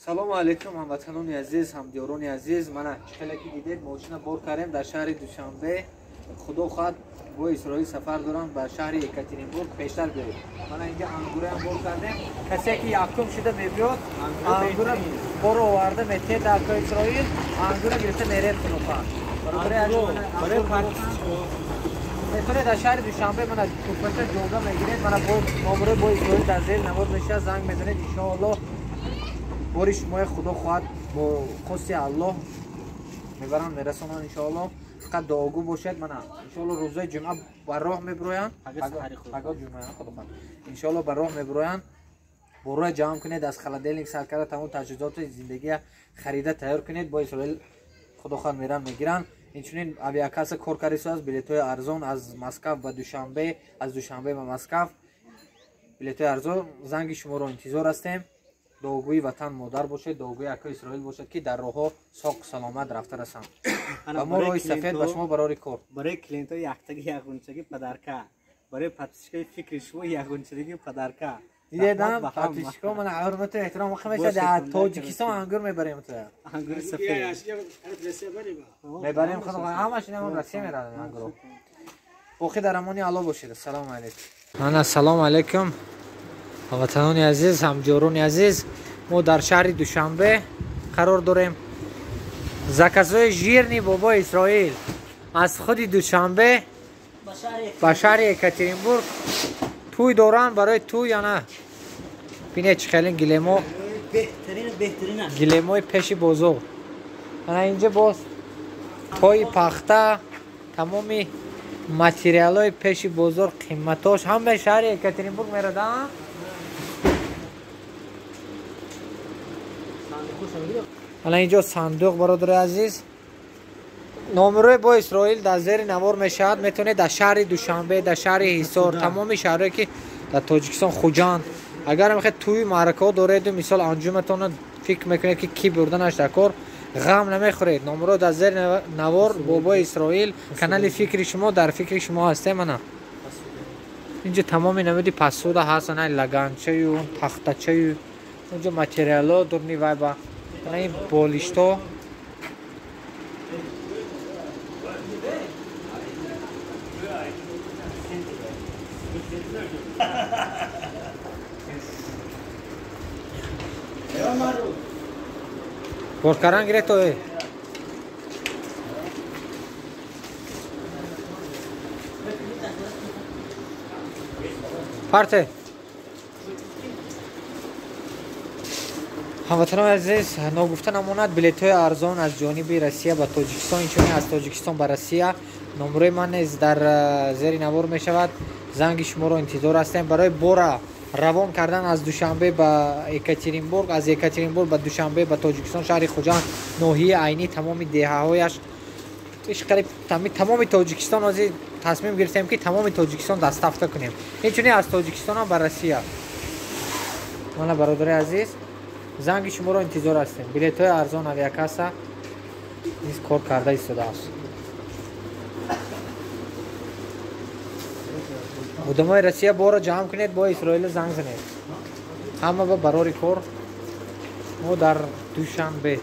Салому алейкум ҳамватанони азиз, ҳамдиёрони азиз. Мана чӣ хеле ки дидед, мошина бор кардем дар шаҳри Душанбе. Худо хоҳад бо Исроил сафар дорам ба шаҳри Екатеринбург. Пештар биёед. Мана инҷа ангураам бор кардем. Касе ки якум шуда мебиёд, ангура бор оварда метиҳед дар Исроил, ангура гирифта меред худо хоҳад. Метавонед дар шаҳри Душанбе мана курпача ҷога мегиред. Мана номерои бо Исроил дар зери навор мешавад, занг мезанед. Иншоаллоҳ бори шумои худо хоҳад бо хости Аллоҳ мебаранд, мерасонанд иншоаллоҳ. Фақат дуогӯ бошед. Мана иншоаллоҳ рӯзои ҷумъа ба роҳ мебироянд. Пагоҳ ҷумъа худо хоҳад. Иншоаллоҳ ба роҳ мебироянд. Борро ҷамъ кунед, аз холодильник сар карда тамом таҷҳизоти зиндагия харида тайёр кунед. Бо Исроил худо хоҳад меранд, мегиранд. Инчунин авиакасса кор кардааст, билетҳои арзон аз Москва ба Душанбе, аз Душанбе ба Москва билетҳои арзон. Занги шуморо интизор ҳастем. Дуогӯи ватан модар бошед, дуогӯи акои Исроил бошед, ки дар роҳҳо соқ саломат рафта расанд. Ва мо роҳи сафед ба шумо барори кор. Барои клиентҳо яктаги ягончаги подарка, барои подписчикои фикри шумо ягончаги подарка. Дидедам подписчико мана ҳурмату эҳтиром ҳамеша дар Тоҷикистон ангур мебарем, то ангури сафед мебарем. Худо ҳамаш инам Россия меравад ангурро. Боқӣ дар амони Аллоҳ бошед. Ассалому алайкум. Мана салому алайкум ҳамватанони азиз, ҳамдиёрони азиз. Мо дар шаҳри Душанбе қарор дорем. Заказҳои жирни бобои Исроил аз худи Душанбе ба шаҳри Екатеринбург тӯй доранд. Барои тӯй яна бинед чӣ хеле гилемо, гилемои пеши бозор. Ана инҷа боз тои пахта, тамоми материалҳои пеши бозор, қиматош ҳамаи шаҳри Екатеринбург мераданд. Ана инҷо сандуқ, бародари азиз. Номерои бо Исроил дар зери навор мешавад. Метавонед дар шаҳри Душанбе, дар шаҳри Ҳисор, тамоми шаҳрҳое ки дар Тоҷикистон, Хуҷанд, агар мехоҳед тӯи маъракаҳо дореду мисол анҷуматонро фикр мекунед ки кӣ бурданаш дар кор, ғам намехӯред. Номеро дар зери навор бобои Исроил, канали фикри шумо, дар фикри шумо ҳастем. Ана инҷо тамоми намуди пасуда ҳаст, ана лаганчаю, тахтачаю, инҷо материалҳо дурни вайба, ана ин болишто. Бор кардан гиред то парте. Ҳамватанони азиз, ногуфта намонад, билетҳои арзон аз ҷониби Россия ба Тоҷикистон, инчунин аз Тоҷикистон ба Россия. Номерои ман низ дар зери навор мешавад. Занги шуморо интизор ҳастем. Барои бора равон кардан аз Душанбе ба Екатеринбург, аз Екатеринбург ба Душанбе, ба Тоҷикистон, шаҳри Хуҷанд, ноҳияи Айнӣ, тамоми деҳаҳояш, тамоми Тоҷикистон. Ҳозир тасмим гирифтем ки тамоми Тоҷикистон доставка кунем. Инчунин аз Тоҷикистонам ба Россия. Мана бародари азиз, занги шуморо интизор ҳастем. Билетҳои арзон авиакасса низ кор карда истодааст. Одамои Россия борро ҷамъ кунед, бо Исроила занг занед. Ҳама ба барори кор. Мо дар Душанбе.